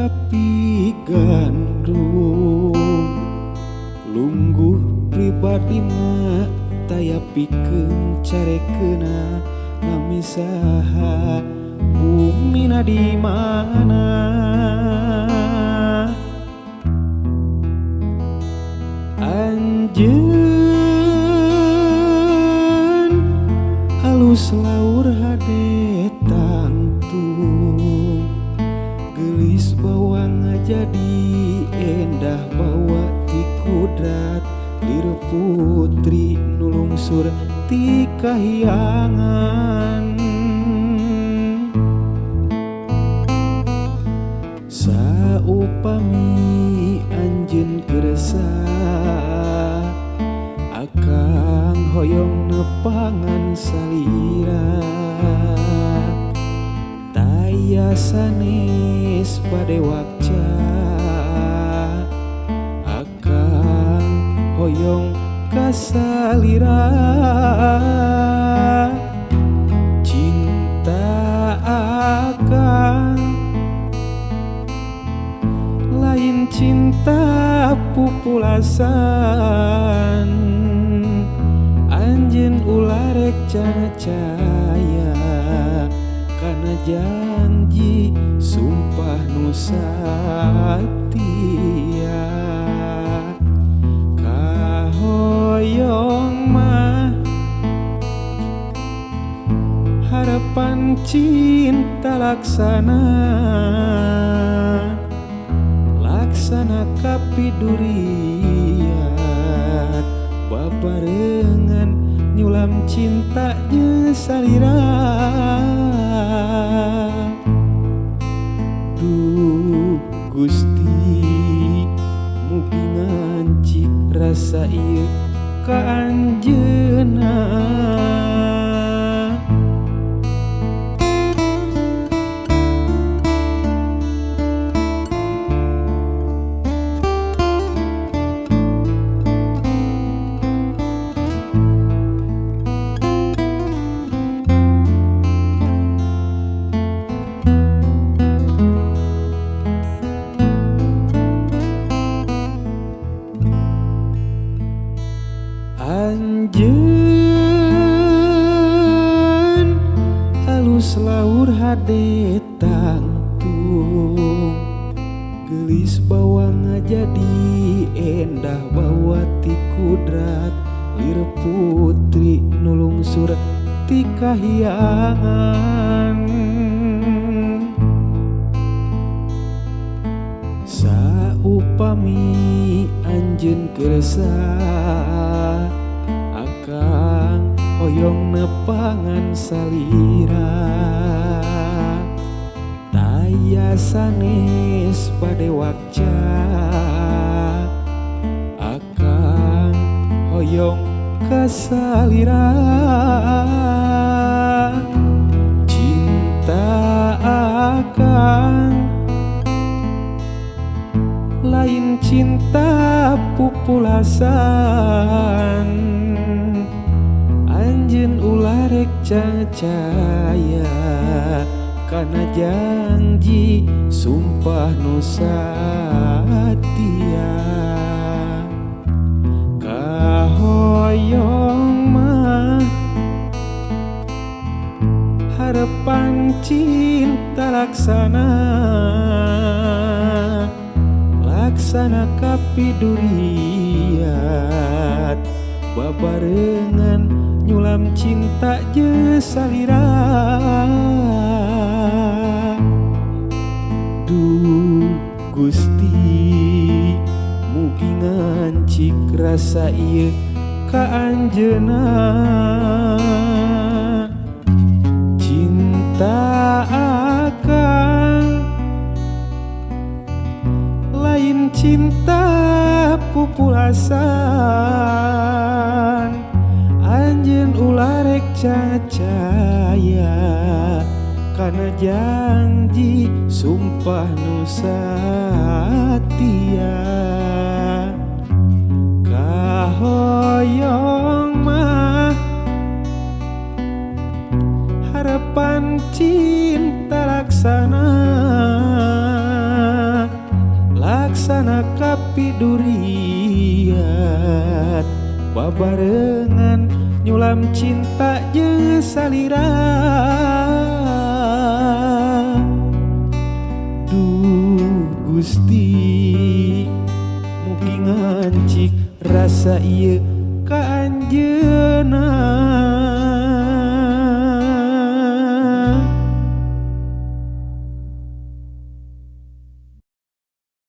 kapi gandrung lungguh pribadina taya pikeun carekeuna nami saha bumina di mana. Anjeun alus laur hade tangtung geulis bawa ngajadi endah bawa ti kudrat lir putri nulungsur ti kahyangan. Saupami anjeun kersa akang hoyong nepangan salira taya sanes bade wakca akang hoyong kasalira. Cinta akang lain cinta pupulasan anjeun ulah rek cacaya kana janji sumpah nu satia. Kahoyong mah harapan cinta laksana laksana kapiduriat babarengan nyulam cinta jeung salira. Duh Gusti mugi ngancik rasa ieu ka anjeunna. Anjeun alus laur hade tangtung geulis bawa ngajadi endah bawa ti kudrat lir putri nulungsur ti kahyangan. Saupami anjeun kersa akang hoyong nepangan salira taya sanes bade wakca akang hoyong kasalira. Cinta akang lain cinta pupulasan anjeun ulah rek cacaya kana janji sumpah nu satia. Kahoyong mah harapan cinta laksana laksana kapiduriat babarengan nyulam cinta jeung salira. Duh Gusti mugi ngancik rasa ieu ka anjeunna. Cinta akang lain cinta pupulasan anjeun ulah rek cacaya kana janji sumpah nu satia. Kahoyong mah harapan cinta laksana piduriat, babarengan nyulam cinta jeung salira. Duh Gusti, mugi ngancik rasa ieu ka anjeunna.